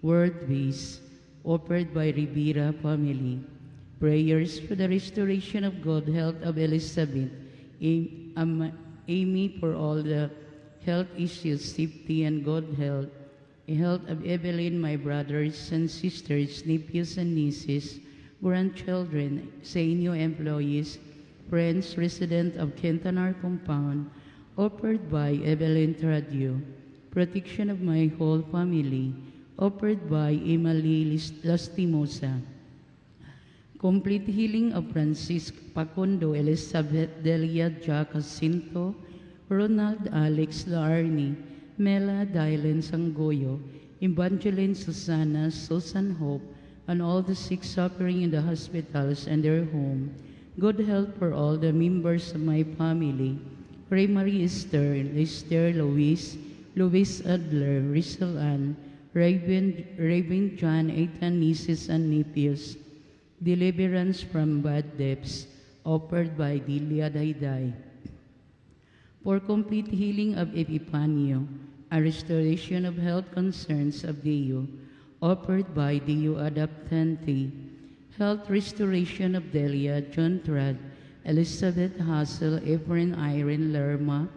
World Peace, offered by Rivera family. Prayers for the restoration of good health of Elizabeth, Amy, for all the health issues, safety and good health, health of Evelyn, my brothers and sisters, nephews and nieces, grandchildren, sa inyo employees, friends, resident of Quintanar Compound, offered by Evelyn Tradio. Protection of my whole family, offered by Emily Lastimosa. Complete healing of Francisco Pacondo, Elizabeth Delia Jacinto, Ronald Alex Laarni, Mela Dylan Sangoyo, Evangeline Susana, Susan Hope, and all the sick suffering in the hospitals and their home. Good health for all the members of my family. Ray Marie Esther, Lester Luis, Luis Adler, Rizal Ann, Raven, Raven John, Ethan, nieces and nephews. Deliverance from bad debts, offered by Delia Dayday. For complete healing of Epifanio, a restoration of health concerns of Dio, offered by Dio Adaptante. Health restoration of Delia, John Trad, Elizabeth Hassel, Efren Irene Lerma,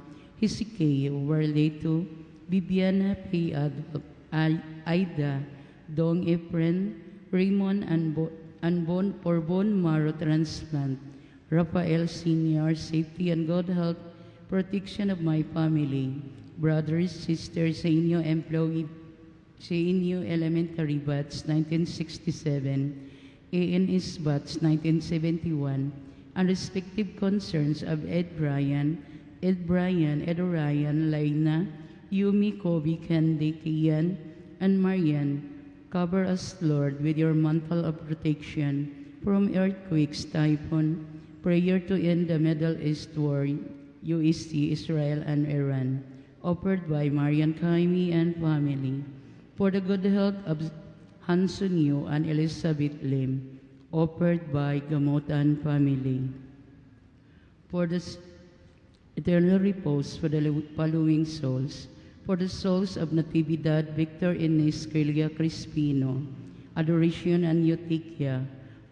Hezekiah, Warleto, Bibiana P. Adolf, Aida, Dong Efren, Raymond and bone, for bone marrow transplant, Rafael Sr., safety and good health, protection of my family, brothers, sisters, sa inyo employee, sa inyo elementary batch 1967, ANS batch 1971, and respective concerns of Ed Bryan, Ed Bryan, Ed Orion, Laina, Yumi, Kobe, Candy, Kian, and Marian. Cover us, Lord, with your mantle of protection from earthquakes, typhoon, prayer to end the Middle East war, USC, Israel, and Iran, offered by Marian Kaimi and family. For the good health of Hanson Yu and Elizabeth Lim, offered by Gamotan family. For the eternal repose for the following souls, for the souls of Natividad, Victor Ines, Celia Crispino, Adoration and Eutychia,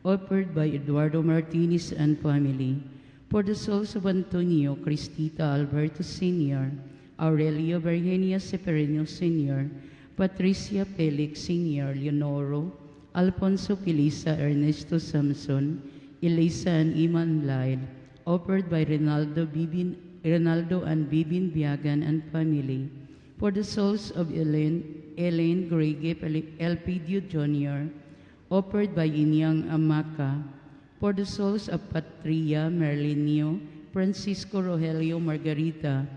offered by Eduardo Martinez and family. For the souls of Antonio, Cristita, Alberto Sr., Aurelio, Virginia Severino Sr., Patricia Felix Sr., Leonoro, Alfonso Felisa, Ernesto Samson, Elisa and Iman Lyle, offered by Ronaldo, Bibin, Ronaldo and Bibin Biagan and family. For the souls of Elaine, Elaine Grege Elpidio Jr., offered by Inyang Amaka. For the souls of Patria Merlinio, Francisco Rogelio Margarita,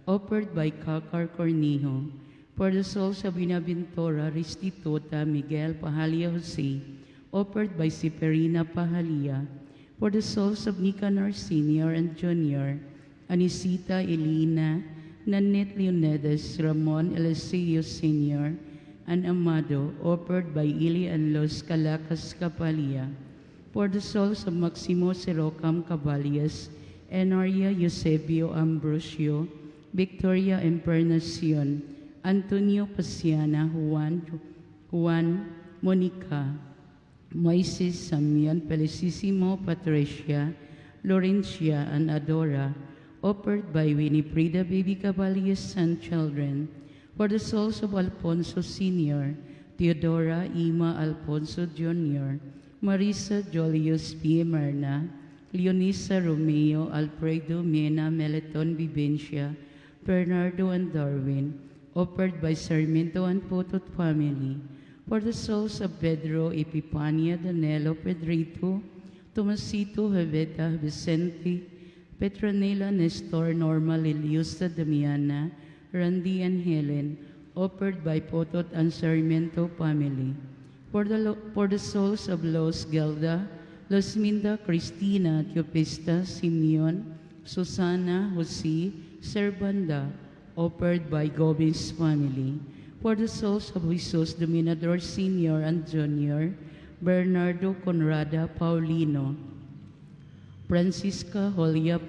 offered by Kakar Cornejo. For the souls of Buenaventura Restituta Miguel Pahalia Jose, offered by Siperina Pahalia. For the souls of Nicanor Sr. and Jr., Anisita Elena, Nanette Leonidas, Ramon Eliseo Sr., and Amado, offered by Ili and Los Calacas Capalia. For the souls of Maximo Sirocam Caballes, Enoria Eusebio Ambrosio, Victoria Empernacion, Antonio Pasiana, Juan, Juan Monica, Moises Samian, Felicissimo, Patricia, Laurentia, and Adora, offered by Winifreda Baby Caballes and children. For the souls of Alfonso Sr., Theodora Ima Alfonso Jr., Marisa Julius P. Myrna, Leonisa Romeo, Alfredo Mena, Meliton Vivencia, Bernardo and Darwin, offered by Sarmiento and Potot family. For the souls of Pedro, Epipania, Danilo, Pedrito, Tomasito, Joveta, Vicente, Petronila, Nestor, Norma, Liliusta, Damiana, Randy, and Helen, offered by Potot and Sarmiento family. For the souls of Los Gelda, Losminda, Cristina, Teopista, Simeon, Susana, Jose, Servanda, offered by Gomez family. For the souls of Jesus Dominador Sr. and Jr., Bernardo Conrada Paulino, Francisca Julia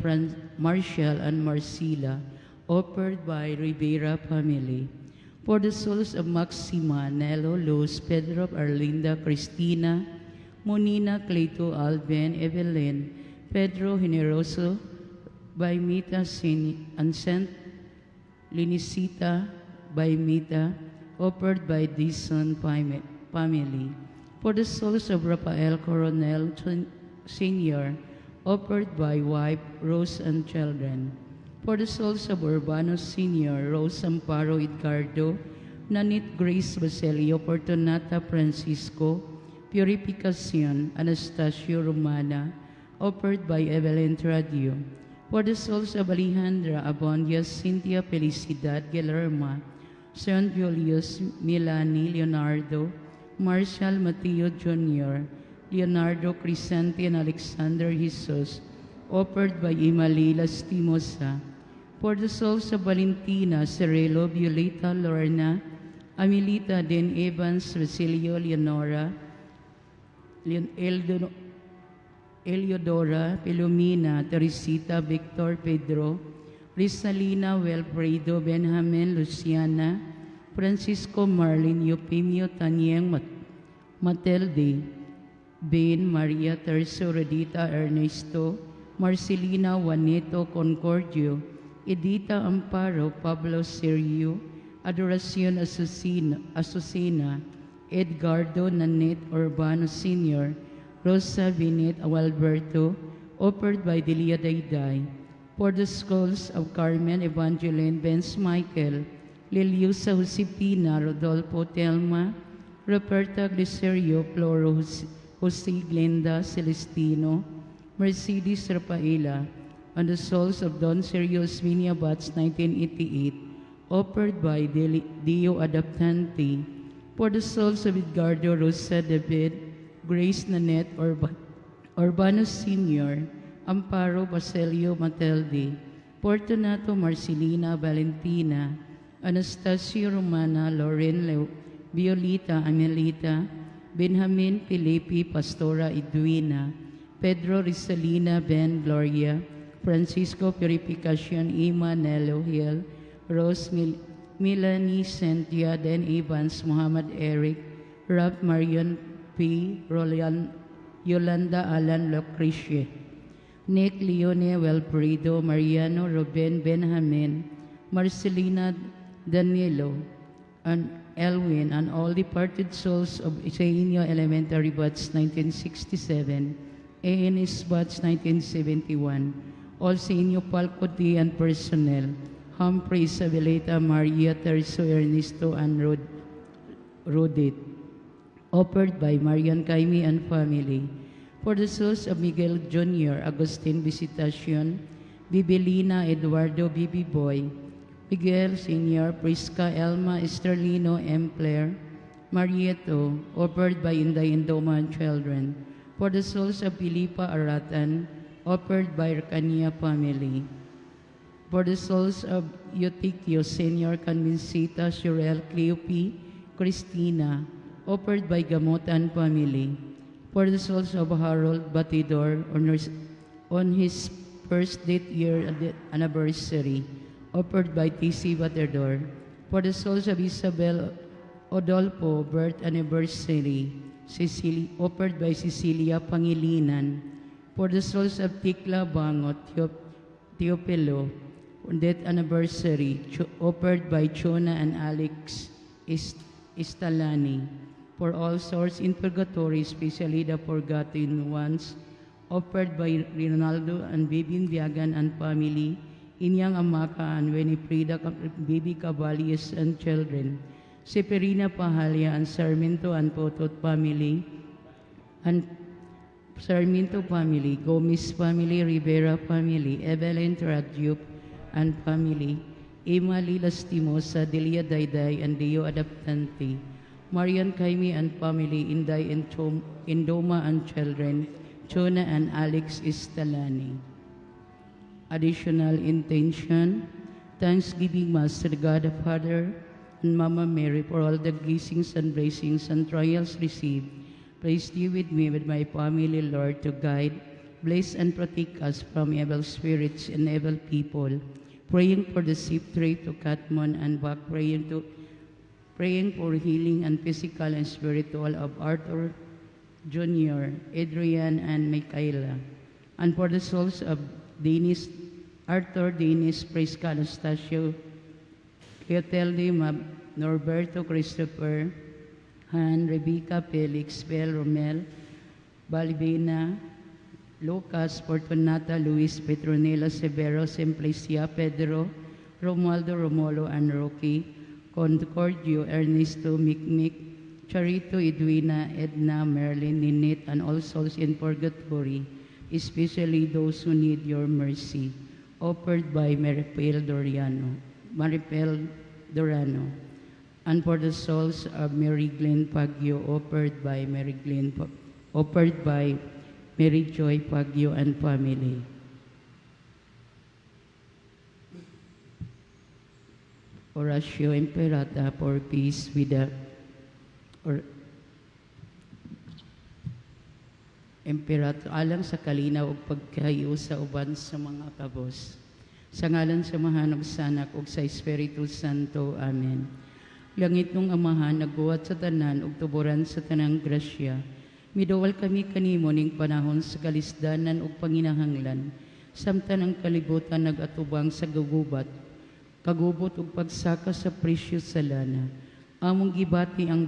Marshall and Marcela, offered by Rivera family. For the souls of Maxima, Nelo, Luz, Pedro, Arlinda, Cristina, Monina, Cleto, Alben, Evelyn, Pedro, Generoso, Baimita, Sin, and Saint Linicita, Baimita, offered by Dison family. For the souls of Rafael Coronel Sr., offered by wife Rose and children. For the souls of Urbano Sr., Rose Amparo Edgardo, Nanit Grace Basilio, Fortunata Francisco, Purificacion, Anastasio Romana, offered by Evelyn Tradio. For the souls of Alejandra Abondia, Cynthia Felicidad Guillerma, Sean Julius, Milani, Leonardo, Marshall Mateo Jr., Leonardo Crisanti, and Alexander Jesus, offered by Imali Lastimosa. For the souls of Valentina, Cirilo, Violeta, Lorna, Amelita, Den Evans, Basilio, Leonora, Eliodora, Filomena, Teresita, Victor, Pedro, Rizalina, Wilfredo, Benjamin, Luciana, Francisco, Marlin, Eupimio, Tanyeng, Matilde, Ben, Maria, Terso, Rodita, Ernesto, Marcelina, Juanito, Concordio, Edita Amparo, Pablo Serio, Adoracion Azucena, Azucena, Edgardo Nanette Urbano Sr., Rosa Binet Alberto, offered by Delia Dayday. For the souls of Carmen Evangeline, Benz Michael, Liliusa Josepina, Rodolfo Telma, Roberta Glicerio, Floro Jose Glenda Celestino, Mercedes Rafaela, on the souls of Don Sergio Osminia Bats, 1988, offered by Dio Adaptante. For the souls of Edgardo Rosa David, Grace Nanette Urbano Sr., Amparo Basilio Matilde, Fortunato Marcelina Valentina, Anastasio Romana, Lauren Violita Amelita, Benjamin Felipe Pastora Edwina, Pedro Rizalina Ben Gloria, Francisco Purificacion Ima Nelo Hill, Rose Melanie Cynthia Den Evans, Muhammad Eric, Ralph Marion P. Roland, Yolanda Alan Lucretia, Nick Leone Wilfredo, Mariano Ruben Benjamin, Marcelina Danilo, and Elwin, and all departed souls of Isainio Elementary Batch 1967, ANS Batch 1971, all Sa Inyo faculty and personnel, Humphrey, Isabelita, Maria, Terso, Ernesto, and Rodit, offered by Marian Kaimi and family. For the souls of Miguel Jr., Agustin Visitacion, Bibelina, Eduardo Bibi Boy, Miguel Sr., Prisca, Elma, Esterlino, Empler, Marieto, offered by Inday Indoma and children. For the souls of Filipa Aratan, offered by Rcania family. For the souls of Eutychio Sr., Convincita, Shirel, Cleope, Christina, offered by Gamotan family. For the souls of Harold Batidor on his first death year anniversary, offered by TC Batidor. For the souls of Isabel Odolfo, birth anniversary, Cecily, offered by Cecilia Pangilinan. For the souls of Tikla Bangot, Teopilo, death anniversary, offered by Chona and Alex Istalani. For all souls in purgatory, especially the forgotten ones, offered by Ronaldo and Bibin Biagan and family, Inyang Amaka and Winifreda Bibi Caballes and children, Seferina Pahalia and Sarmiento and Potot family, and Sarmiento family, Gomez family, Rivera family, Evelyn Tradyup and family, Emily Lastimosa, Delia Dayday, and Dio Adaptante, Marian Kaimi and family, Inday and Indoma and children, Chona and Alex Istalani. Additional intention, Thanksgiving Mass to God the Father and Mama Mary for all the blessings and blessings and trials received. Please be with me, with my family, Lord, to guide, bless, and protect us from evil spirits and evil people. Praying for the safe trip to Katmon and back, praying to Praying for healing and physical and spiritual of Arthur Jr., Adrian, and Michaela, and for the souls of Dennis, Arthur, Dennis, Prisca, Anastasio, Cleotilde, Norberto, Christopher, Han, Rebecca, Felix, Bel, Romel, Balbina, Lucas, Fortunata, Luis, Petronila, Severo, Simplicia, Pedro, Romualdo, Romulo, and Rocky, Concordio, Ernesto, Mikmik, Charito, Edwina, Edna, Merlin, Ninit, and all souls in purgatory, especially those who need your mercy. Offered by Maripel Doriano, Maripel Dorano. And for the souls of Mary Glenn Pagyo, offered by Mary Joy Pagyo and family. Oratio Imperata for peace with the or Imperato alang sa kalinaw ug pagkahiyo sa uban sa mga kabos. Sa ngalan sa Amahan ug sa Anak ug sa Espiritu Santo. Amen. Langitnong Amahan, nagbuhat sa tanan ug tuboran sa tanang grasya. Miduwal kami kanimo ning panahon sa kalisdanan ug panginahanglan. Samtang ang kalibutan nagatubang sa gugubat, kagubot ug pagsaka sa presyo sa lana. Among gibati ang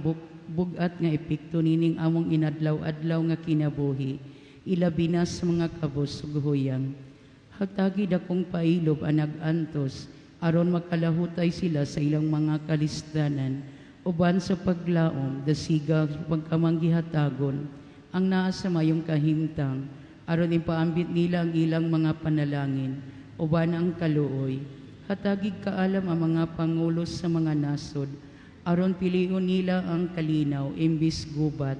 bugat nga epekto nining among inadlaw-adlaw nga kinabuhi, ilabi na sa mga kabos ug huyang. Hatagi dakong pailob ang nag-antos aron makalahutay sila sa ilang mga kalisdanan, uban sa paglaom, dasiga pagkamanggihatagon ang naa sa mayong kahimtang, aron ipaambit nila ang ilang mga panalangin, uban ang kaluoy. Hatagig kaalam ang mga pangulo sa mga nasod, aron pilion nila ang kalinaw imbis gubat,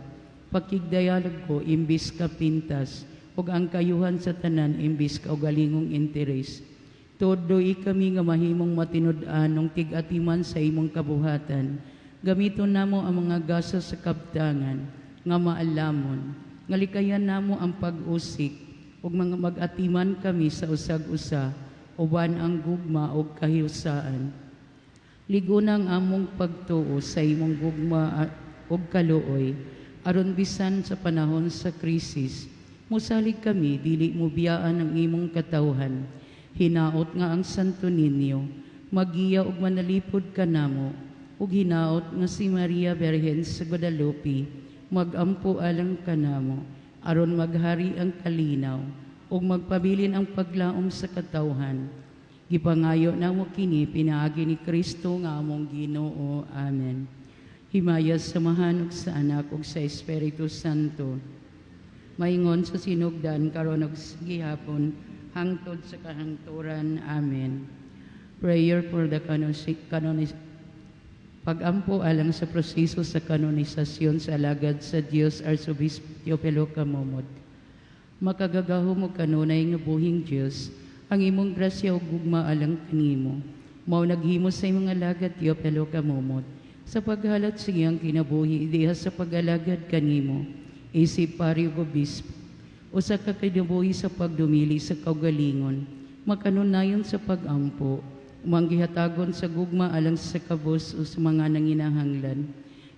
pakigdialogo imbis kapintas, ug ang kayuhan sa tanan imbis kaugalingong interes. Tuodoi kami nga mahimong matinud-anong tig-atiman sa imong kabuhatan. Gamiton namo ang mga gasa sa kabtangan nga maalamon. Nga likayan namo ang pag-usik ug mga mag-atiman kami sa usag-usa uban ang gugma ug kahiyusaan. Liguna ang among pagtuo sa imong gugma ug kaluoy aron bisan sa panahon sa krisis mosalig kami dili mobiyaan ang imong katawhan. Hinaot nga ang Santo Niño magiya ug manalipod kanamo, ug hinaot nga si Maria Birhen sa Guadalupe magampo alang kanamo aron maghari ang kalinaw ug magpabilin ang paglaom sa katawhan. Gipangayo namo kini pinaagi ni Kristo nga among Ginoo. Amen. Himaya sa Amahan ug sa Anak ug sa Espiritu Santo. Maingon sa sinugdan karon ug gihapon hangtod sa kahangturan. Amen. Prayer for the pagampo alang sa proseso sa kanonisasyon sa alagad sa Dios Arsobispo Teofilo Camomot. Makagagahom og kanunay nga buhing Dios, ang imong grasya ug gugma alang kanimo mao naghimo sa imong alagad Teofilo Camomot sa paghalat sa iyang kinabuhi diha sa pag-alagad kanimo isip pari ug obispo, usa ka kinabuhi sa pagdumili sa kaugalingon, makanunayon sa pagampo, manggihatagon sa gugma alang sa kabos o sa mga nanginahanglan.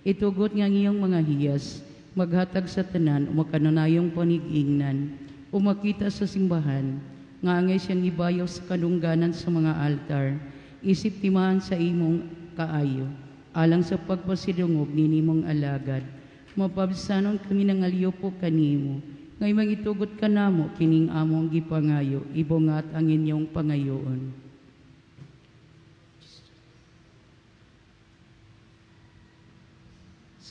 Itugot nga ang iyong mga hiyas maghatag sa tanan o makanunayong panigingnan o makita sa simbahan nga angay siyang ibayaw sa kadungganan sa mga altar, isip timaan sa imong kaayo alang sa pagpasidungog ninimong alagad. Mapabsanon kami ng alyopo kanimo, ngay mangitugot ka namo kining among gipangayo, ibungat ang inyong pangayoon.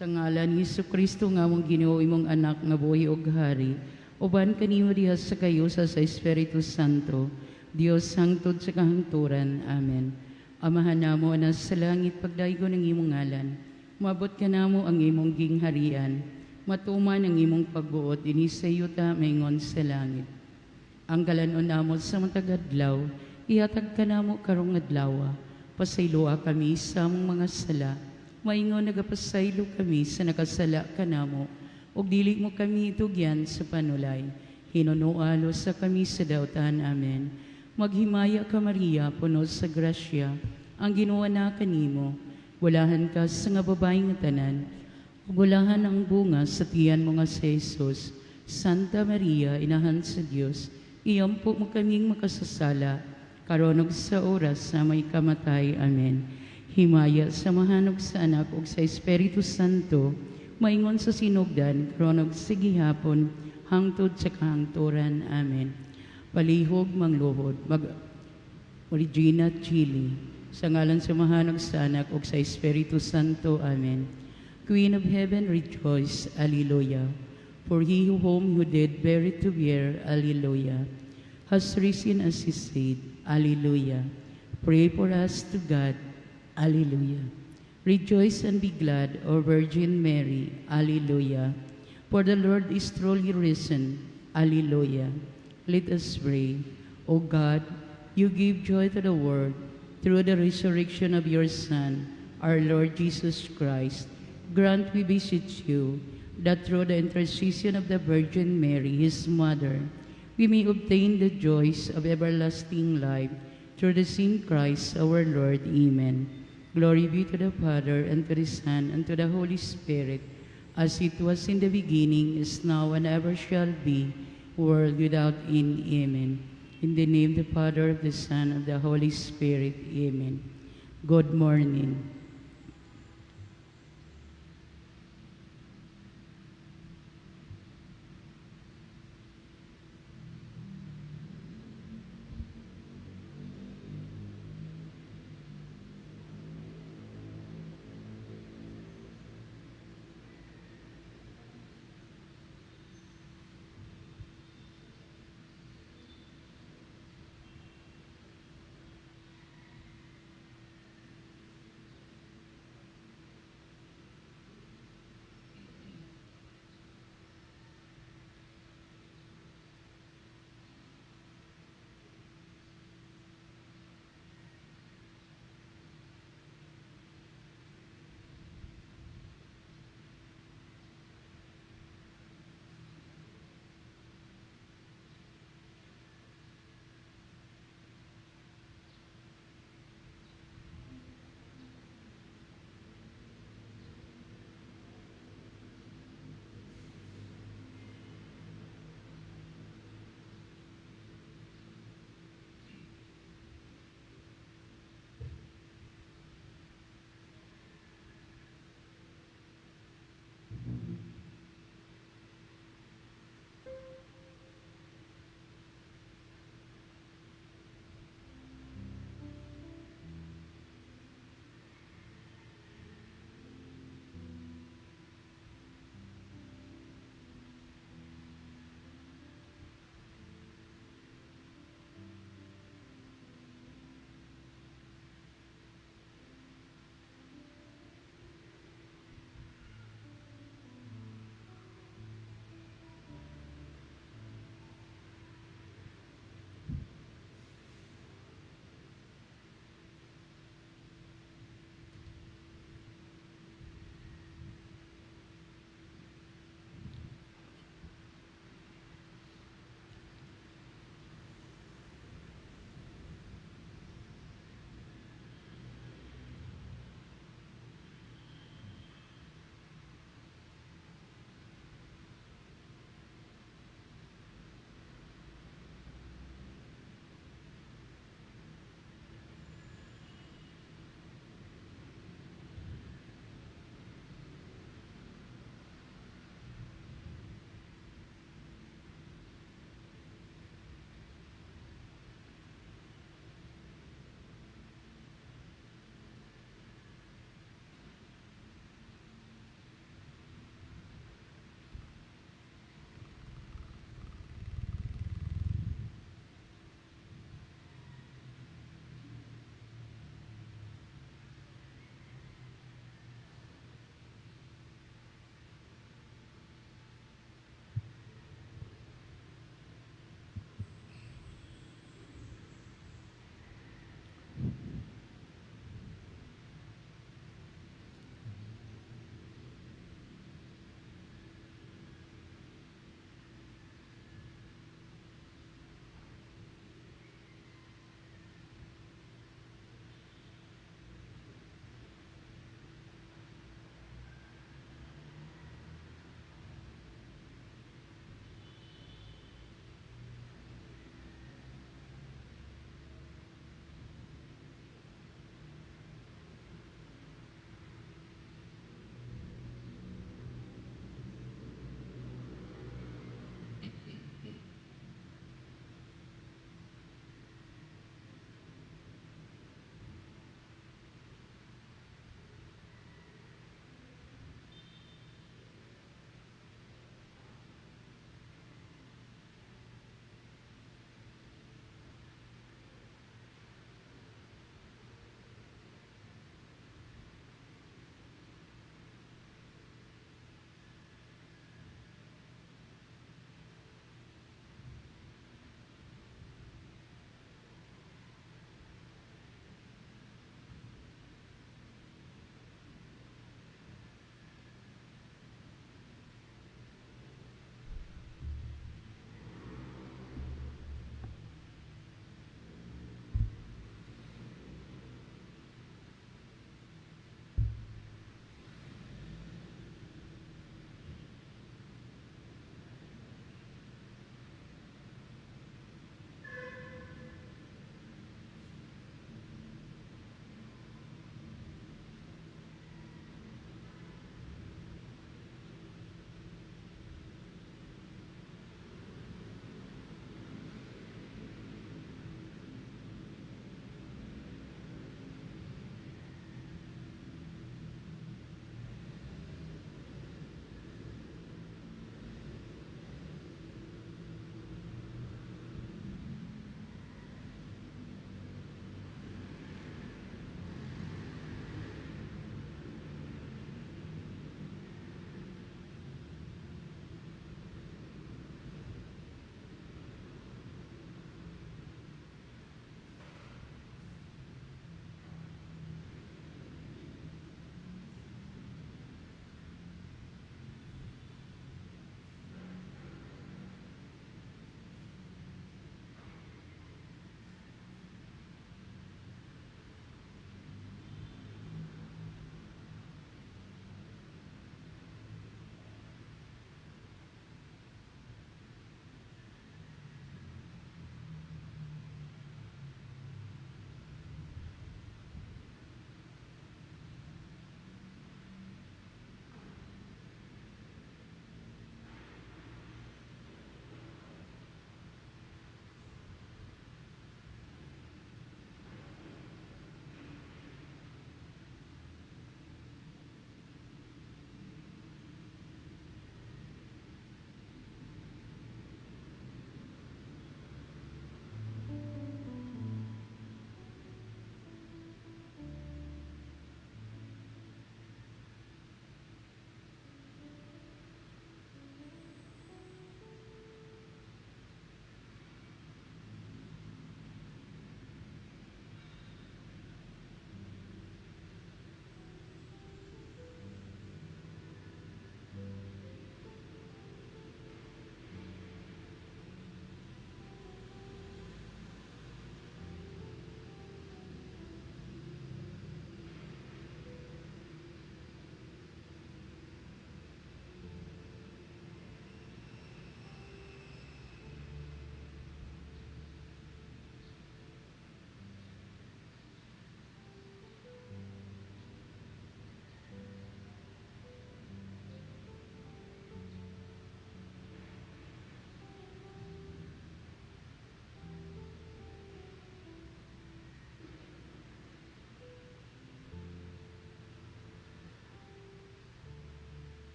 Sa ngalan ni Jesucristo nga among Ginoo, imong anak nga buhi og hari, uban kanimo diha sa kayusa sa Espiritu Santo, Dios hangtod sa kahangturan. Amen. Amahan namo na sa langit, pagdaygon ang imong ngalan. Maabot ka namo ang imong gingharian. Matuman ang imong pagbuot dinhi sa yuta maingon sa langit. Ang galanon namo sa matag adlaw, ihatag ka namo karong adlaw. Pasayloa kami sa among mga sala, maingon nagapasaylo kami sa nakasala kanamo, ug dili mo kami itugyan sa panulay. Hinunoalo sa kami sa dautan. Amen. Maghimaya ka Maria, puno sa grasya, ang Ginoo na kanimo. Bulahan ka sa nga babae nga tanan, ug bulahan ang bunga sa tiyan mo nga si Jesus. Santa Maria, Inahan sa Dios, iampo mo kaming makasasala, karon ug sa oras sa among ikamatay. Amen. Himaya sa Amahan ug sa Anak ug sa Espiritu Santo, maingon sa sinugdan, karon ug sa gihapon, hangtod sa kahangturan. Amen. Palihog mangluhod, mag Regina Coeli, sa ngalan sa Amahan ug sa Anak ug sa Espiritu Santo. Amen. Queen of Heaven, rejoice. Alleluia. For he whom you did bear to bear, Alleluia, has risen as he said. Alleluia. Pray for us to God. Alleluia. Rejoice and be glad, O Virgin Mary. Alleluia. For the Lord is truly risen. Alleluia. Let us pray. O God, you give joy to the world through the resurrection of your Son, our Lord Jesus Christ. Grant, we beseech you, that through the intercession of the Virgin Mary, his mother, we may obtain the joys of everlasting life through the same Christ our Lord. Amen. Glory be to the Father, and to the Son, and to the Holy Spirit, as it was in the beginning, is now, and ever shall be, world without end. Amen. In the name of the Father, of the Son, of the Holy Spirit. Amen. Good morning.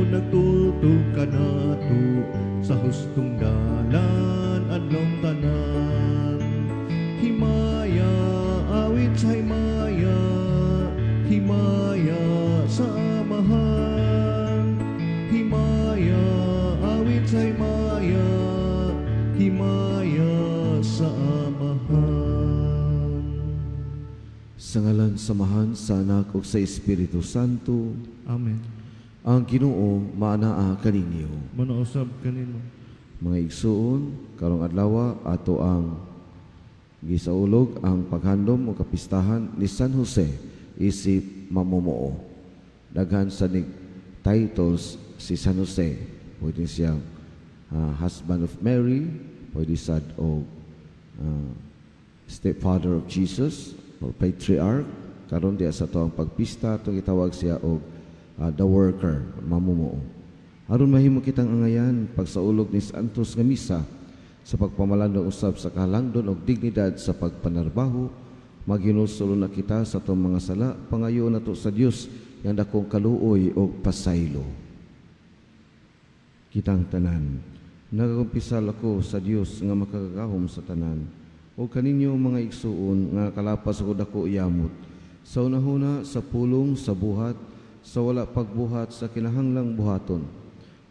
Nagtultol kanato sa hustong dalan adlong tanan. Himaya, awit sa himaya, himaya sa Amahan. Himaya, awit sa himaya, himaya sa Amahan. Sa ngalan sa Amahan, sa Anak ug sa Espiritu Santo. Amen. Ang Ginoo maanaa kaninyo. Manausab kanimo. Mga igsuon, karong adlaw ato ang gisaulog ang paghandom o kapistahan ni San Jose isip mamumuo. Daghan sa nig titles si San Jose. Pwede siyang husband of Mary, pwede sad og stepfather of Jesus or patriarch. Karon diya sa to ang pagpista atong gitawag siya og the worker, mamumuo. Aron mahimo kitang angayan pagsaulog ni Santos nga misa sa pagpamalandong usab sa kahalangdon og dignidad sa pagpanarbaho, maghinulsol na kita sa atong mga sala, pangayo nato sa Dios yang dakong kaluoy og pasaylo. Kitang tanan, nagakumpisal ako sa Dios nga makagagahom sa tanan, o kaninyo mga igsuon nga kalapas ako dako yamot, sa unahuna, sa pulong, sa buhat, sa wala pagbuhat sa kinahanglang buhaton,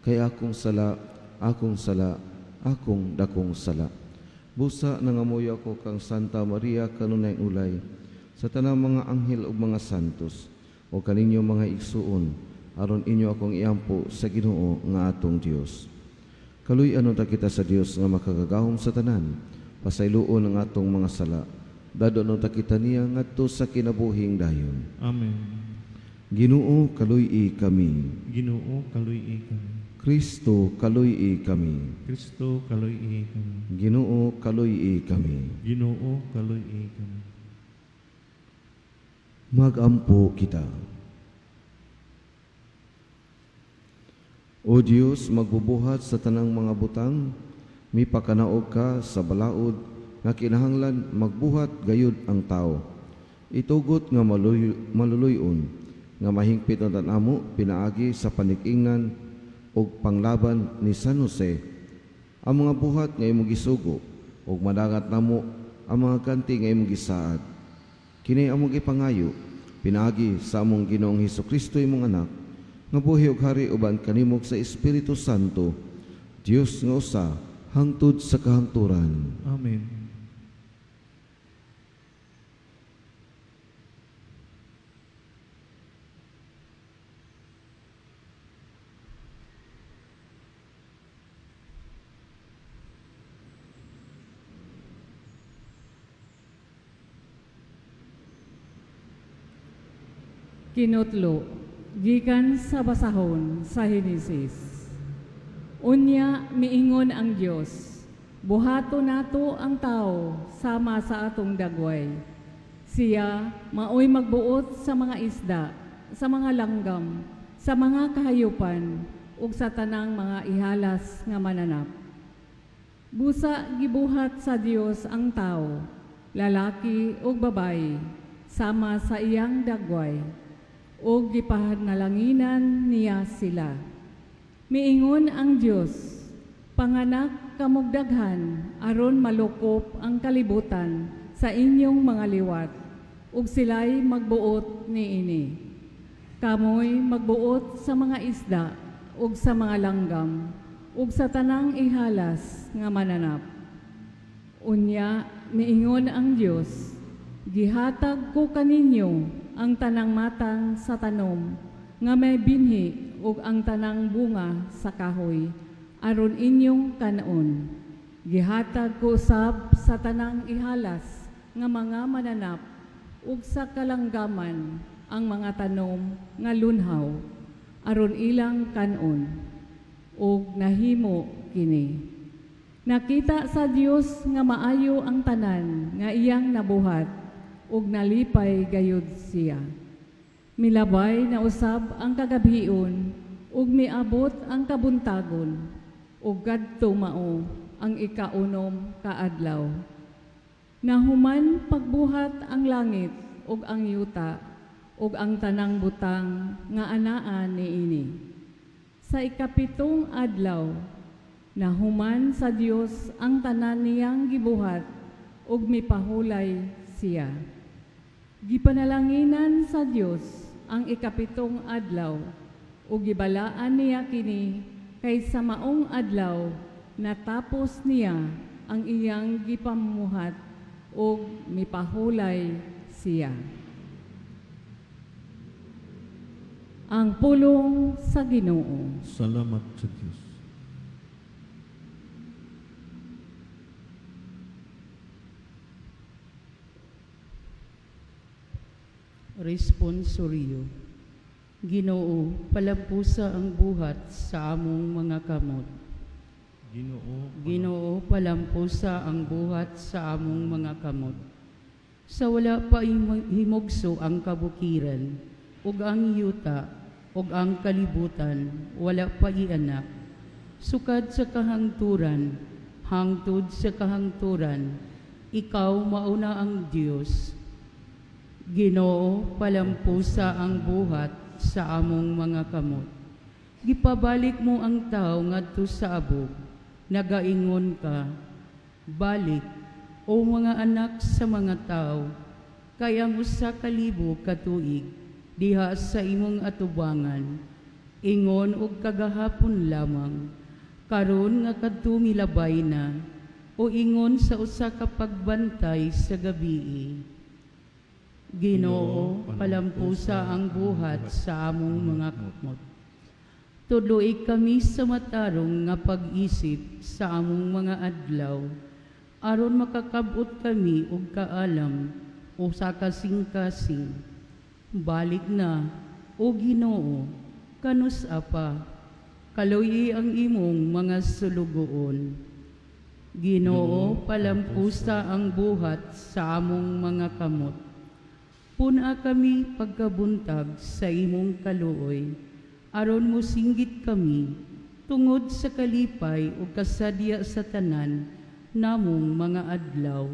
kay akong sala, akong sala, akong dakong sala. Busa nangamuyo ako kang Santa Maria kanunay ulay, sa tanang mga anghel ug mga santos, o kaninyo mga igsuon, aron inyo akong iampo sa Ginoo nga atong Dios. Kaluy-an ta kita sa Dios nga makagagahom sa tanan, pasayloon ang atong mga sala. Dadon ta kita niya ngadto sa kinabuhing dayon. Amen. Ginoo, kaluy-i kami. Ginoo, kaluy-i kami. Kristo, kaluy-i kami. Kristo, kaluy-i kami. Ginoo, kaluy-i kami. Ginoo, kaluy-i kami. Magampo kita. O Dios, magbubuhat sa tanang mga butang, mipakanaog ka sa balaod nga kinahanglan magbuhat gayud ang tao. Itugot nga maluluyon, nga mahingpit ang tanamo pinaagi sa panikingnan og panglaban ni San Jose ang mga buhat nga imong gisugo ug madangat namo ang mga ganti nga imong gisaad. Kini among gipangayo pinaagi sa among Ginoong Hesukristo imong anak nga buhi ug hari uban kanimo sa Espiritu Santo, Dios nga usa hangtod sa kahangturan. Amen. Kinutlo, gikan sa basahon sa Henesis. Unya miingon ang Dios, buhato nato ang tao sama sa atong dagway. Siya maoy magbuot sa mga isda, sa mga langgam, sa mga kahayupan, ug sa tanang mga ihalas nga mananap. Busa gibuhat sa Dios ang tao, lalaki ug babayi, sama sa iyang dagway, ug gipanalanginan niya sila. Miingon ang Dios, panganak kamog daghan aron malukop ang kalibutan sa inyong mga liwat, ug sila'y magbuot niini. Kamoy magbuot sa mga isda ug sa mga langgam, ug sa tanang ihalas nga mananap. Unya miingon ang Dios, gihatag ko kaninyo ang tanang matang sa tanom nga may binhi ug ang tanang bunga sa kahoy aron inyong kanon. Gihatag ko usab sa tanang ihalas nga mga mananap ug sa kalanggaman ang mga tanom nga lunhaw aron ilang kanon, ug nahimo kini. Nakita sa Dios nga maayo ang tanan nga iyang nabuhat, ug nalipay gayud siya. Milabay na usab ang kagabhion, ug miabot ang kabuntagon, ug kadto mao ang ikaunom ka adlaw. Nahuman pagbuhat ang langit ug ang yuta ug ang tanang butang nga anaa niini. Sa ikapitong adlaw, nahuman sa Dios ang tanan niyang gibuhat ug mipahulay siya. Gipanalanginan sa Dios ang ikapitong adlaw ug gibalaan niya kini kay sa maong adlaw natapos niya ang iyang gipamuhat ug mipahulay siya. Ang pulong sa Ginoo. Salamat sa Dios. Responsorio. Ginoo, palampusa ang buhat sa among mga kamot. Ginoo, Ginoo, palampusa ang buhat sa among mga kamot. Sa wala pa himugso ang kabukiran, ug ang yuta, ug ang kalibutan, wala pa ianak. Sukad sa kahangturan, hangtod sa kahangturan, ikaw mauna ang Dios. Ginoo, palampusa ang buhat sa among mga kamot. Gipabalik mo ang tao ngadto sa abog. Nagaingon ka, balik, o mga anak sa mga tao, kay ang 1,000 ka tuig diha sa imong atubangan, ingon og kagahapon lamang, karon nga kadto milabay na, o ingon sa usa ka pagbantay sa gabii. Ginoo, palampusa ang buhat sa among mga kamot. Tudloi kami sa matarong nga pag-isip sa among mga adlaw, aron makakab-ot kami og kaalam o sa kasing-kasing. Balik na, o Ginoo, kanus apa, kaluyi ang imong mga sulugoon. Ginoo, palampusa ang buhat sa among mga kamot. Puna kami pagkabuntag sa imong kaluoy, aron mo singgit kami tungod sa kalipay ug kasadya sa tanan namong mga adlaw.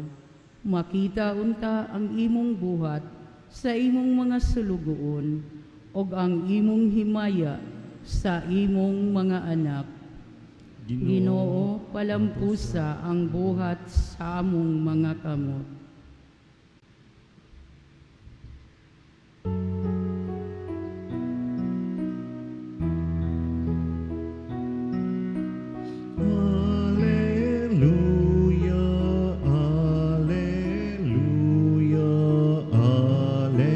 Makita unta ang imong buhat sa imong mga sulugoon ug ang imong himaya sa imong mga anak. Ginoo, palampusa ang buhat sa among mga kamot. Alleluia, Alleluia, Alleluia,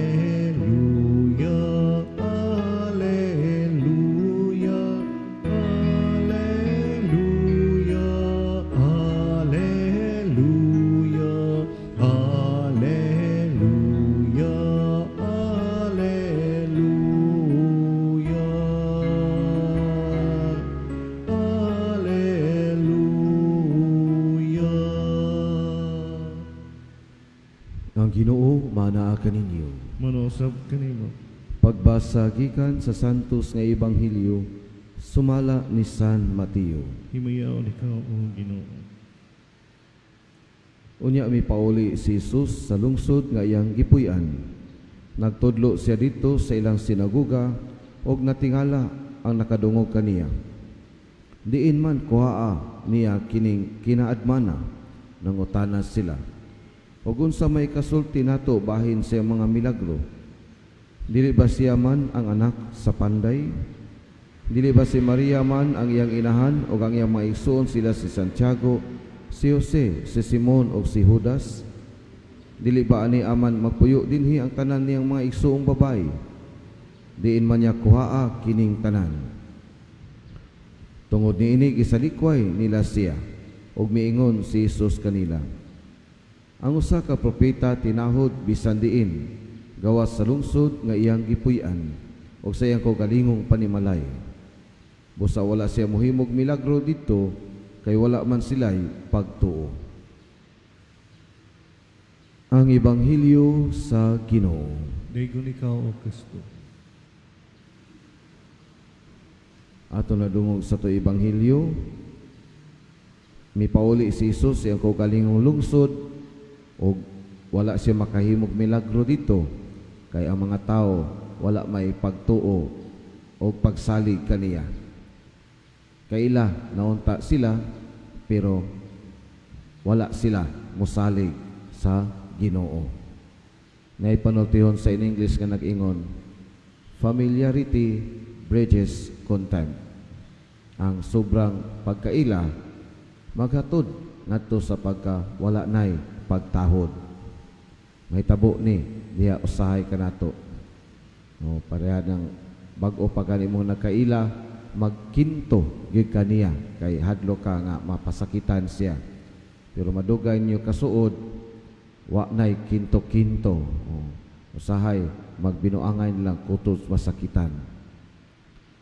Alleluia, Alleluia, Alleluia, Alleluia, Alleluia. Alleluia. Ang Ginoo manaa kaninyo. Manausab kanimo. Pagbasa gikan sa Santos nga Ebanghelyo sumala ni San Mateo. Himayaon ikaw, O Ginoo. Unya mipauli si Jesus sa lungsod nga iyang gipuy-an. Nagtudlo siya didto sa ilang sinagoga ug natingala ang nakadungog kaniya. Diin man kuhaa niya kining kinaadmana, nangutana sila. Ug unsa may kasulti nato bahin sa iyang mga milagro? Dili ba siya man ang anak sa panday? Dili ba si Maria man ang iyang inahan ug ang iyang mga igsoon sila si Santiago, si Jose, si Simon ug si Judas? Dili ba ani aman magpuyo dinhi ang tanan niyang mga igsoong babae? Diin man niya kuhaa kining tanan? Tungod niini gisalikway nila siya ug miingon si Jesus kanila. Ang usa ka propeta tinahod bisan diin gawas sa lungsod nga iyang gipuy-an ug sa iyang kaugalingong panimalay. Busa wala siya mohimog milagro didto kay wala man sila'y pagtuo. Ang Ebanghelyo sa Ginoo. Daygon ikaw, O Kristo. Ato nadungog sa ato Ebanghelyo, mipauli si Jesus sa iyang kaugalingong lungsod ug wala siya makahimog milagro didto kay ang mga tao wala may pagtuo o pagsalig kaniya. Kaila naunta sila, pero wala sila musalig sa Ginoo. Naipanultihon sa in English nga nag-ingon, "Familiarity breeds contempt." Ang sobrang pagkaila maghatod ngadto sa pagka wala nay pagtahod. Mahitabo ni diha usahay kanato. No, pareha ng bag-o pa gani mo nagkaila, magkinto gyud kaniya kay hadlo ka nga mapasakitan siya. Pero madugay niyo kasuod, wa nay kinto-kinto. Oh, usahay magbinuangan lang kutob masakitan.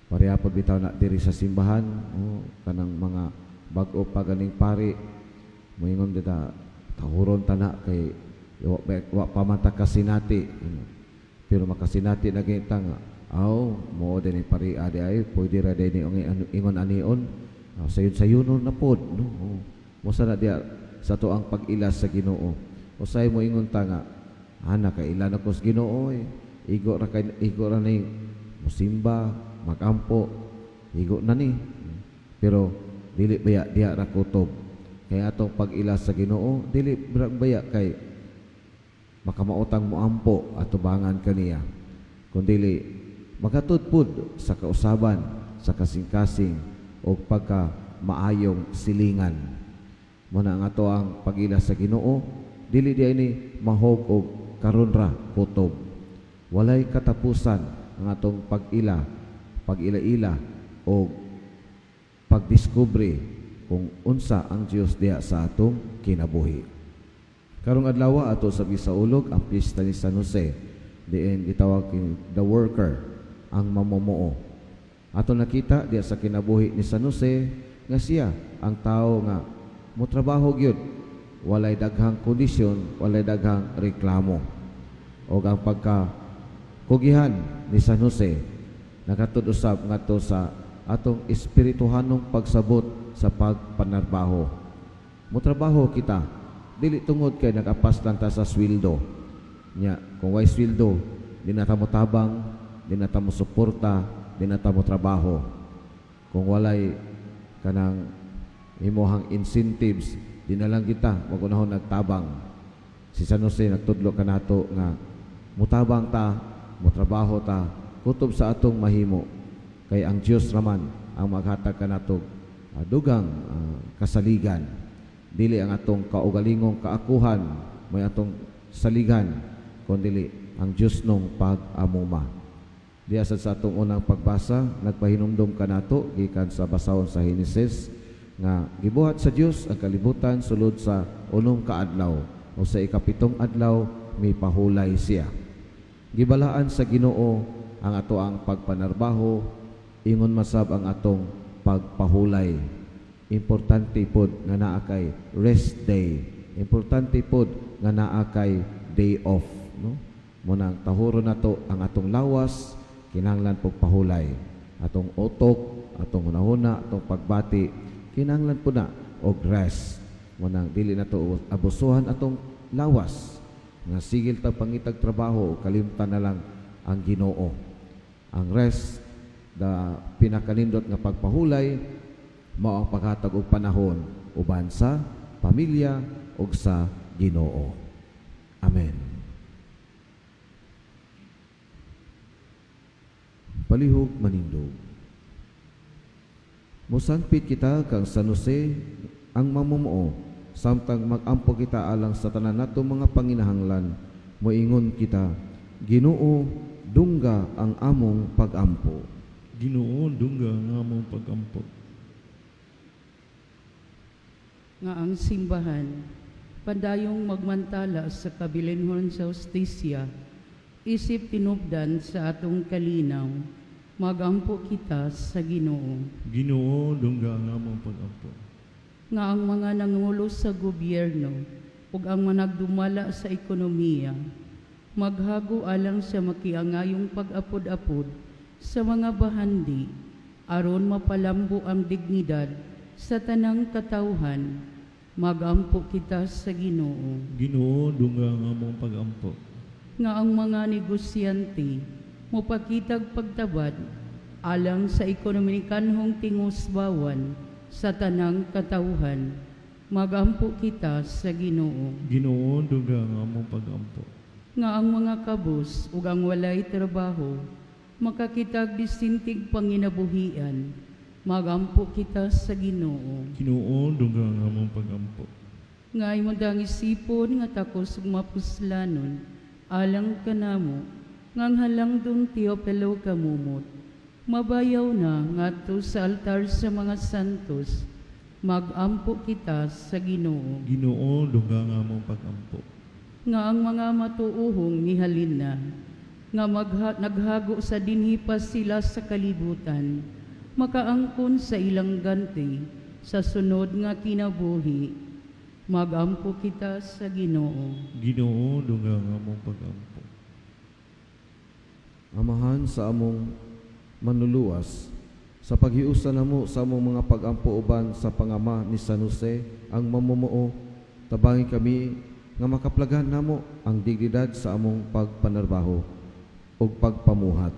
Pareha pud bitaw na diri sa simbahan, oh, kanang mga bag-o pa ganing pari, moingon dita, tahuron tana kay wa pa man ta kasinati. Ano. Pero makasinati na kita nga, aw, mo din ni pari adi ay, pwede ra din ni ingon anion. Aw, sayon-sayunon na pod, no? Oh. Mo na diya sa to ang pag-ila sa Ginoo. Usay mo ingon ta nga, ana kay ila na ko sa Ginoo eh. Igo ra kay igo ra ni musimba, magampo, igo na ni. Pero dili baya diha ra kutob. Kaya atong pag-ila sa Ginoo, dili ra baya kay makamaotang moampo atubangan kaniya. Kundili magatud pud sa kausaban, sa kasing-kasing o pagka maayong silingan. Muna ang ato ang pag-ila sa Ginoo, dili di ini mahog og karon ra kutob. Walay katapusan ang atong pag-ila, pag-ila-ila o pagdiskubre kung unsa ang Dios diha sa atong kinabuhi. Karong adlaw ato sa gisaulog ang pista ni San Jose, diin gitawag kini the worker, ang mamumuo. Ato nakita diha sa kinabuhi ni San Jose nga siya ang tao nga motrabaho gyud, walay daghang kondisyon, walay daghang reklamo. Og ang pagka kugihan ni San Jose nakatud usab ngadto sa atong espirituhanong pagsabot sa pagpanarbaho. Motrabaho kita dili tungod kay nagapas lang ta sa sweldo. Nya kung way sweldo, di na ta mo tabang, di na ta mo suporta, di na ta mo trabaho. Kung walay kanang imuhang incentives, di na lang kita magunahon nagtabang. Si San Jose nagtudlo kanato nga mutabang ta, motrabaho ta, kutob sa atong mahimo. Kay ang Dios raman ang maghatag kanato dugang kasaligan. Dili ang atong kaugalingong kaakuhan, may atong saligan, kundili ang Dios nung pag-amuma. Diya sa atong unang pagbasa, nagpahinumdum kanato gikan sa basahon sa Henesis nga gibuhat sa Dios ang kalibutan sulod sa unom ka adlaw o sa ikapitong adlaw mipahulay siya. Gibalaan sa Ginoo ang ato ang pagpanarbaho, ingon masab ang atong pagpahulay. Importante pod nga naa kay rest day. Importante pod nga naa kay day off, no? Muna ang tahuro nato ang atong lawas kinahanglan pog pahulay. Atong utok, atong hunahuna, atong pagbati kinahanglan po na og rest. Muna dili nato abusuhan atong lawas nga sigil ta pangitag trabaho, kalimtan na lang ang Ginoo. Ang rest, the pinakanindot nga pagpahulay, mao ang paghatag og panahon uban sa pamilya ug sa Ginoo. Amen. Palihog manindog. Musanpit kita kang San Jose ang mamumuo samtang magampo kita alang sa tanan nato mga panginahanglan, moingon kita, Ginoo, dungga ang among pagampo. Ginoo, dungga ang among pagampo. Nga ang simbahan pandayong magmantala sa kabilinhon sa hustisya isip tinubdan sa atong kalinaw, magampo kita sa Ginoo. Ginoo, dungga ang among pagampo. Nga ang mga nangulo sa gobyerno ug ang mga nagdumala sa ekonomiya maghago alang sa makiangayong pag-apod-apod sa mga bahandi aron mapalambo ang dignidad sa tanang katawhan, magampo kita sa Ginoo. Ginoo, dungga ang among pagampo. Nga ang mga negosyante mopakitag pagtabad Alang sa ekonomikanhong tingusbawan sa tanang katawhan, magampo kita sa Ginoo. Ginoo, dungga ang among pagampo. Nga ang mga kabus ug ang walay trabaho makakitag disintig panginabuhian, magampo kita sa Ginoo. Ginoo, dungga ang among pagampo. Nga imong dang isipon nga takos ug mapuslanon alang kanamo nga ang halangdong Teopelo kamumot mabayaw na ngadto sa altar sa mga santos, magampo kita sa Ginoo. Ginoo, dungga ang among pagampo. Nga ang mga matuohong mihalin na nga naghago sa dinhi pa sila sa kalibutan makaangkon sa ilang ganti sa sunod nga kinabuhi, magampo kita sa Ginoo. Ginoo, dungga ang among pagampo. Amahan sa among manluluwas, sa paghiusa namo sa among mga pagampo uban sa pangama ni San Jose ang mamumuo, tabangi kami nga makaplagan namo ang dignidad sa among pagpanarbaho ug pagpamuhat.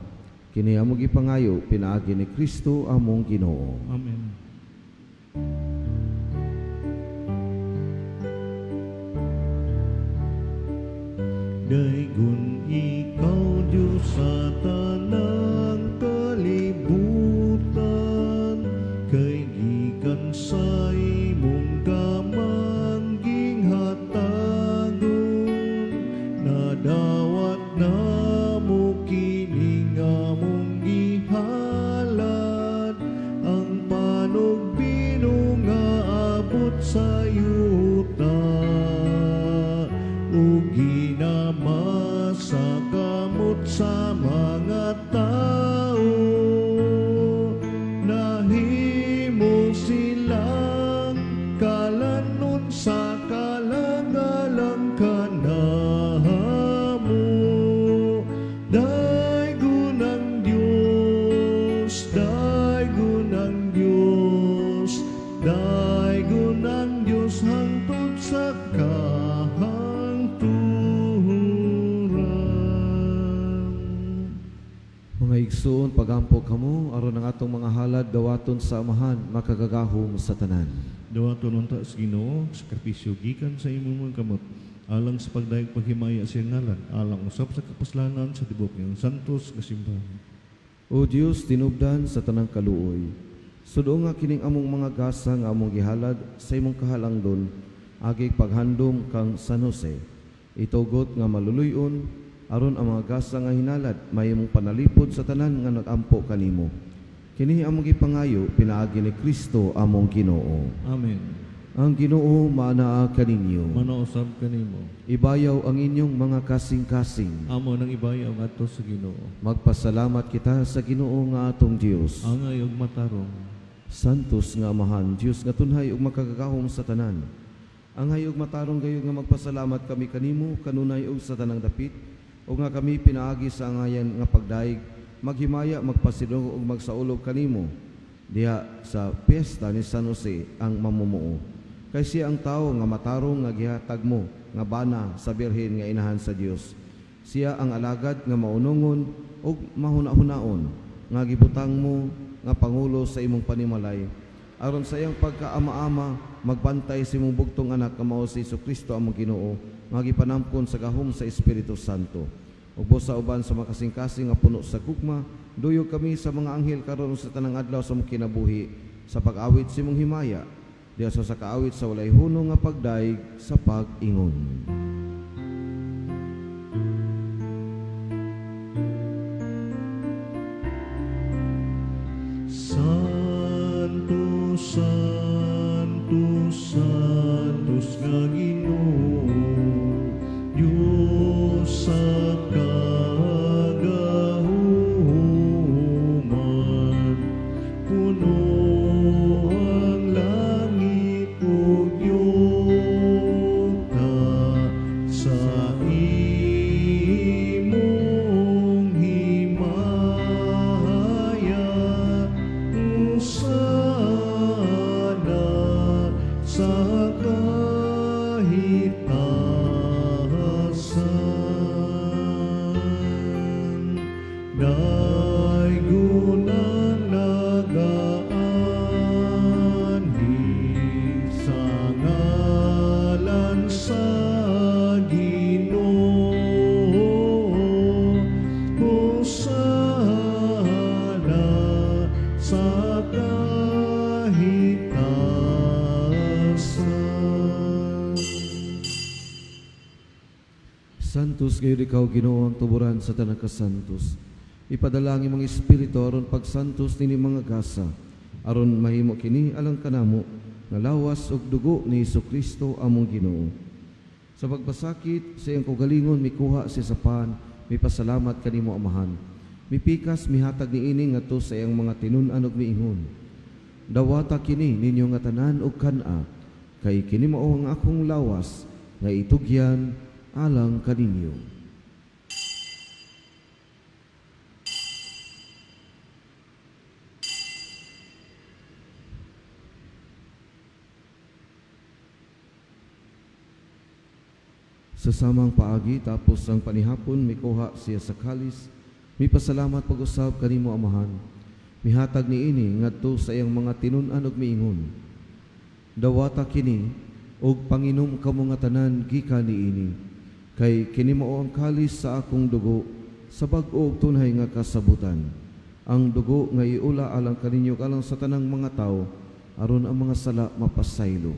Kini among gipangayo pinaagi ni Kristo among Ginoo. Amen. Daygon ikaw, Diyos, sa tanang kalibutan, kay gikan sa imong kamang ginghatagon, nadawat namo kini nga among gihalad, ang panugbino nga abot sa yuta, ug ginama sa kamot sa mga tao, nahimo silang kalanon sa kalangalang kanamo. Daygon ang Diyos, daygon ang Diyos, daygon ang Diyos hangtod sa kahangturan. Mga igsuon, pagampo kamo aron ang atong mga halad dawaton sa Amahan makagagahom sa tanan. Dawaton unta sa Ginoo, sakripisyo gikan sa imong mga kamot, alang sa pagdayeg paghimaya sa iyang ngalan, alang usab sa kapuslanan sa tibuok niyang santos nga simbahan. O Dios, tinubdan sa tanang kaluoy, sudo nga kining among mga gasa nga among gihalad sa imong kahalangdon, agi paghandom kang San Jose, itugot nga maluluyon aron ang mga gasa nga hinalad mahimong panalipod sa tanan nga nagampo kanimo. Kini among gipangayo pinaagi ni Kristo among Ginoo. Amen. Ang Ginoo maanaa kaninyo. Manausab kanimo. Ibayaw ang inyong mga kasing-kasing. Amo nang ibayaw ngadto sa Ginoo. Magpasalamat kita sa Ginoo nga atong Dios. Angay ug matarong. Santos nga Amahan, Dios nga tunhay ug makagagahom sa tanan. Angay ug matarong gayud nga magpasalamat kami kanimo kanunay ug sa tanang dapit, ug nga kami pinaagi sa angayan nga pagdayeg, maghimaya, magpasidungog ug magsaulog kanimo diha sa piyesta ni San Jose ang mamumuo. Kay siya ang tawo nga matarong nga gihatag mo nga bana sa birhen nga inahan sa Dios. Siya ang alagad nga maunongon ug mahuna-hunaon nga gibutang mo nga pangulo sa imong panimalay, aron sa iyang pagkaama-ama magbantay sa imong bugtong anak nga mao si Kristo among Ginoo, nga gipanamkon sa gahom sa Espiritu Santo. Ug busa uban sa makasingkasing nga puno sa gugma, duyog kami sa mga anghel karon sa tanang adlaw sa among kinabuhi sa pag-awit sa imong himaya diha sa kaawit sa walay hunong nga pagdayeg sa pag-ingon. Santo, Santo, Santos nga Ginoo, Diyos sa kagahuman, puno ang langit ug yuta sa imong himaya. Hosana sa kahitasan. Daygon Santos gayud ikaw Ginoo ang tuburan sa tanang kasantos. Ipadala ang imong espiritu aron pagsantos nini mga gasa, aron mahimo kini alang kanamo nga lawas ug dugo ni Kristo among Ginoo. Sa pagpasakit sa iyang kaugalingon mikuha siya sa pan, mipasalamat kanimo Amahan. Mipikas mihatag niini ngadto sa iyang mga tinun-an ug miingon: "Dawata kini ninyo nga tanan ug kan-a, kay kini mao ang akong lawas nga itugyan alang kaninyo." Sa samang paagi, tapos ang panihapon, mikuha siya sa kalis, mipasalamat pag-usab kanimo Amahan. Mihatag niini ngadto sa iyang mga tinun-an ug miingon: "Dawata kini ug panginom kamo nga tanan gikan niini, kay kini mao ang kalis sa akong dugo sa bag-o ug tunhay nga kasabutan. Ang dugo nga iula alang kaninyo alang sa tanang mga tawo aron ang mga sala mapasaylo.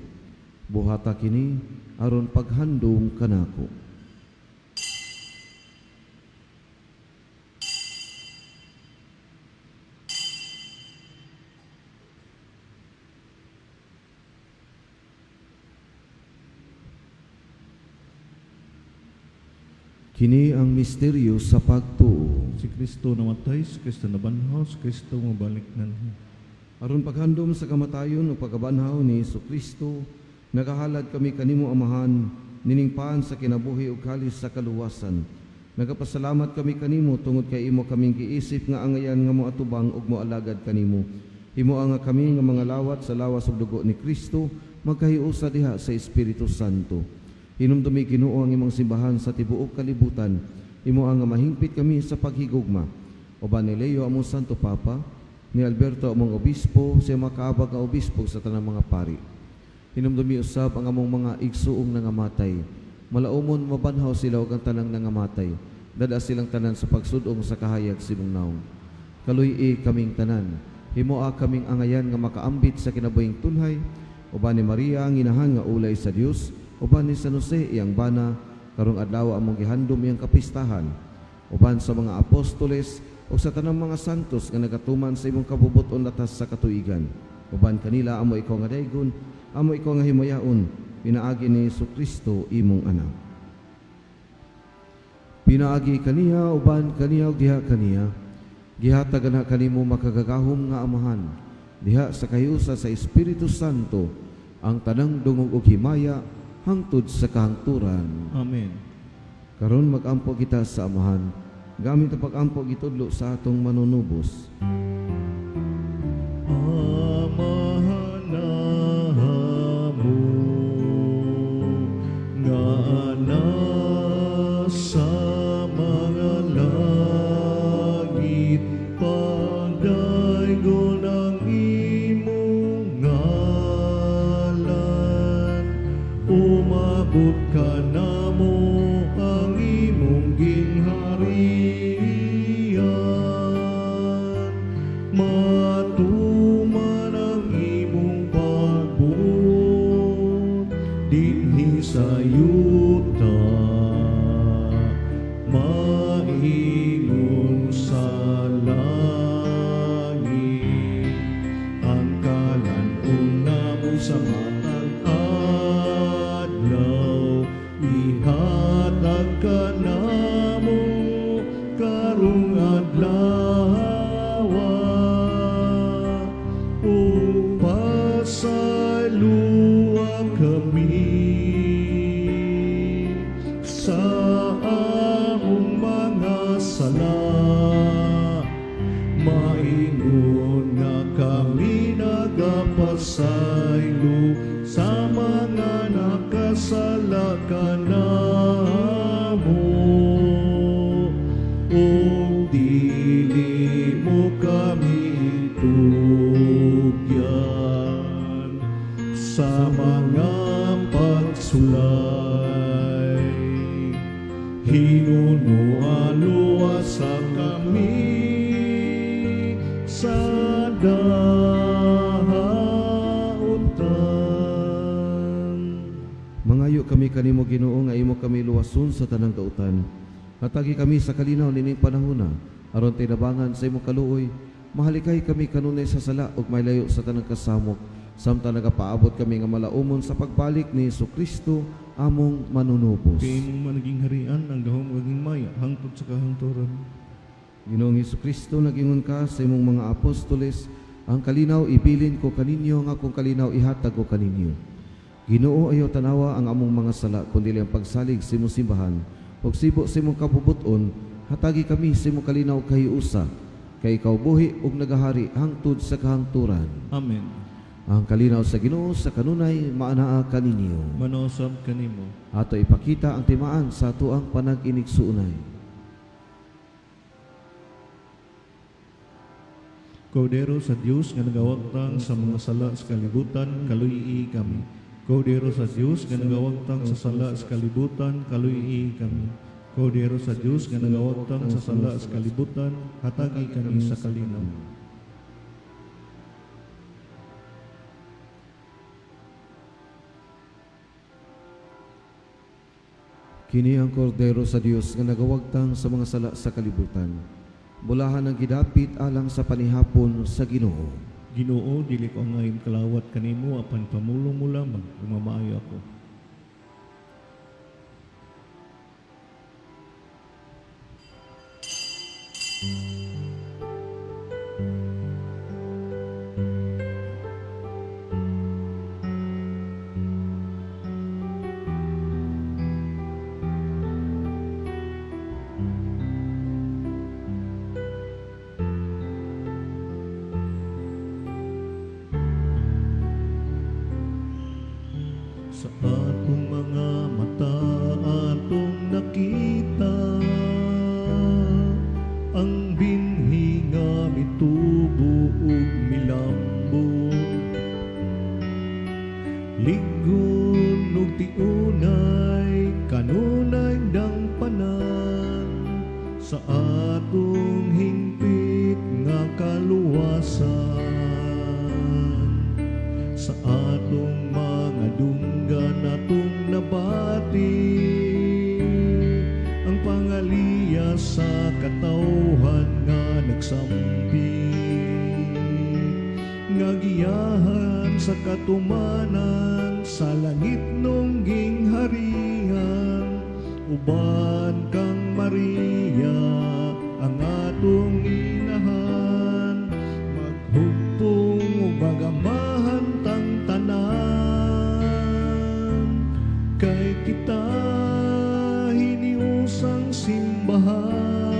Buhata kini aron paghandom kanako." Kini ang misteryo sa pagtuo. Si Kristo namatay, si Kristo nabanhaw, si Kristo mabalik na. Aron paghandom sa kamatayon o pagkabanhaw ni Kristo, nagahalad kami kanimo Amahan, nining paan sa kinabuhi ug kalis sa kaluwasan. Nagapasalamat kami kanimo tungod kay imo kaming giisip nga angayan nga moatubang ug moalagad kanimo. Himoa nga kami nga mga lawat sa lawas ug dugo ni Kristo magkahiusa diha sa Espiritu Santo. Hinumdumi Ginoo ang imong simbahan sa tibuok kalibutan. Himoa nga mahingpit kami sa paghigugma. Uban ni Leo among Santo Papa, ni Alberto among obispo, sa makaabag nga obispo sa tanang mga pari. Hinumdumi usab ang among mga igsuong nangamatay. Malaumon mabanhaw sila ug ang tanang nangamatay. Dad-a silang tanan sa pagsudong sa kahayag sa imong nawong. Kaluy-i kaming tanan. Himoa kaming angayan nga makaambit sa kinabuhing tunhay, uban ni Maria ang inahan nga ulay sa Dios, uban ni San Jose iyang bana, karong adlaw among gihandom iyang kapistahan, uban sa mga apostoles o sa tanang mga santos nga nagatuman sa imong kabubut-on latas sa katuigan. Uban kanila amo ikaw nga daygon, amo ikaw nga himayaon, pinaagi ni Kristo imong anak. Pinaagi kaniya, uban kaniya ug diha kaniya, gihatag na kanimo makagagahom nga Amahan, diha sa kahiusa sa Espiritu Santo, ang tanang dungog ug himaya hangtod sa kahangturan. Amen. Karon magampo kita sa Amahan, gamit ang pag-ampo gitudlo sa atong manunubos. Amahan namo nga nasa mga langit, pagdaygon ang imong ngalan, umabot kanamo ang imong gingharian, matuman ang imong pagbuot dinhi sa yuta maingon sa langit. Ang kalan-on namo sa matag adlaw ihatag kanamo karong adlaw, ug pasayloa kami sa among mga sala, maingon nga kami nagapasaylo sa mga nakasala kanamo, ug dili mo kami itugyan sa mga pagsulay. Hinunua luwasa kami sa dahautan. Mangayo kami kanimo kanimo, Ginoo, nga imo kami luwason sa tanang kautan. Hatagi kami sa kalinaw nining panahona, aron tinabangan sa imong kaluoy, mahalikay kami kanunay sa sala ug mailayo sa tanang kasamok, samtang nagapaabot kami nga malaumon sa pagbalik ni Kristo among manunubos. Kay imong man naging harian ang gahom ug himaya hangtod sa kahangturan. Ginoong Kristo, nagingon ka sa imong mga apostoles, "Ang kalinaw ibilin ko kaninyo, nga akong kalinaw ihatag ko kaninyo." Ginoo, ayaw tanawa ang among mga sala, kundi ang pagsalig sa imong simbahan. Ug sibo sa imong kabubuton, hatagi kami sa imong kalinaw kahiusa, kay ikaw buhi ug nagahari hangtod sa kahangturan. Amen. Ang kalinaw sa Ginoo sa kanunay maanaa kaninyo. Manausab kanimo. Ato ipakita ang timaan sa atoang panag-inigsuonay. Kordero sa Dios nga nagawagtang sa mga sala sa kalibutan, kaluy kami. Kordero sa Dios nga nagawagtang sa sala sa kalibutan, kaluy kami. Kordero sa Dios nga nagawagtang sa sala sa kalibutan, hatagi kami sa kalinaw. Kini ang kordero sa Dios nga nagawagtang sa mga sala sa kalibutan. Bulahan ang gidapit alang sa panihapon sa Ginoo. Ginoo, dili ko angayin kalawat kanimo apan pamulong mo lamang ug mamaayo ako. Sa atong mga mata atong nakita ang binhi nga mitubo ug milambo, ligon ug tiunay kanunay dangpanan sa atong hingpit nga kaluwasan. Sa atong mga dunggan atong nabati ang pangaliya sa katawhan nga nagsampit, nga giyahan sa katumanan sa langit nung gingharian uban kang Maria ang atong inahan. Maghugpong ug magamahan tang tanan, kay kita hiniusang simbahan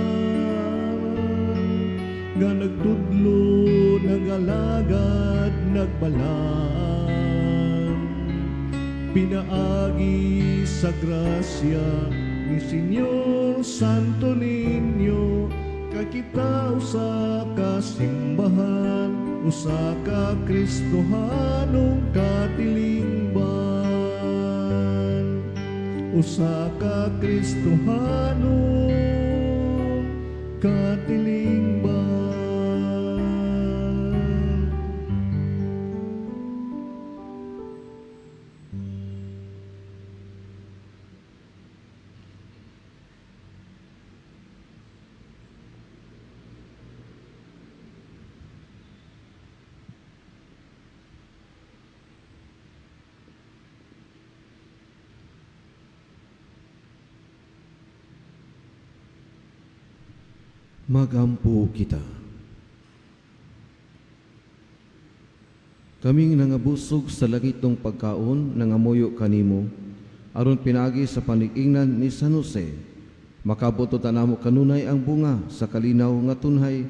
nga nagtudlo, nagalagad, nagbalaan pinaagi sa grasya ni Señor Santo Niño, kay kita usa ka simbahan, usa ka Kristohanong katilingban, usa ka Kristohanong katilingban. Magampo kita. Kaming nangabusog sa langitnong pagkaon, nangamuyo kanimo, aron pinaagi sa panig-ingnan ni San Jose, makabot namo kanunay ang bunga sa kalinaw nga tunhay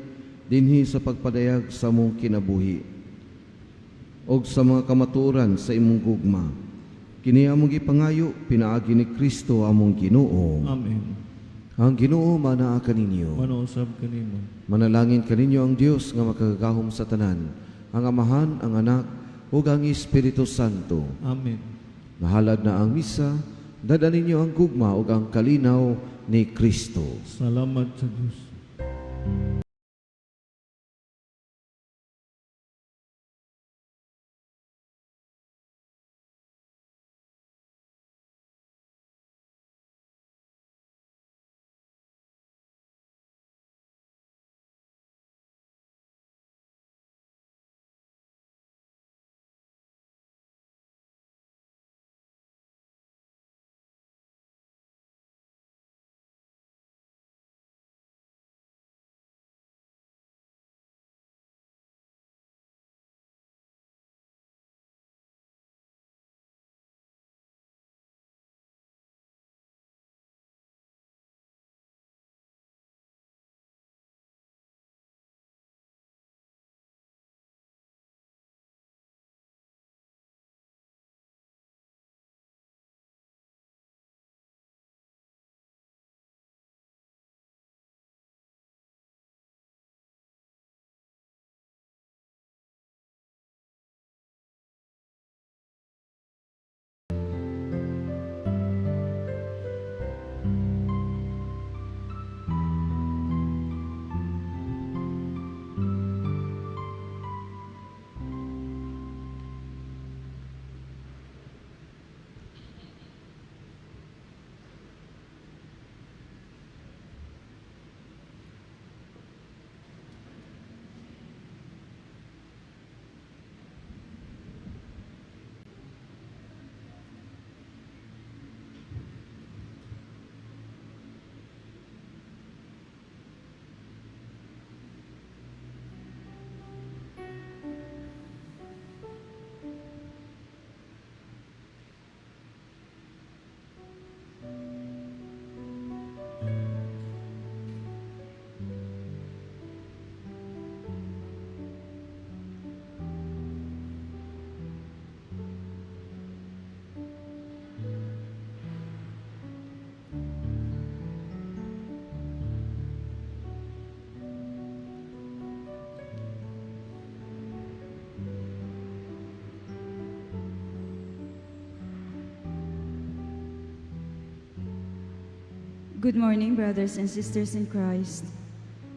dinhi sa pagpadayag sa among kinabuhi og sa mga kamatuoran sa imong gugma. Kini among gipangayo pinaagi ni Kristo among Ginoo. Amen. Ang Ginoo manaa kaninyo. Manausab kanimo. Manalangin kaninyo ang Dios nga makagagahom sa tanan, ang Amahan, ang Anak, ug ang Espiritu Santo. Amen. Nahalad na ang misa, dad-a ninyo ang gugma ug ang kalinaw ni Kristo. Salamat sa Diyos. Good morning, brothers and sisters in Christ.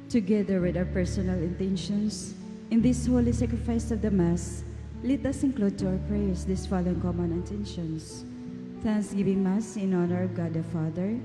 Together with our personal intentions, in this holy sacrifice of the Mass, let us include to our prayers these following common intentions. Thanksgiving Mass in honor of God the Father,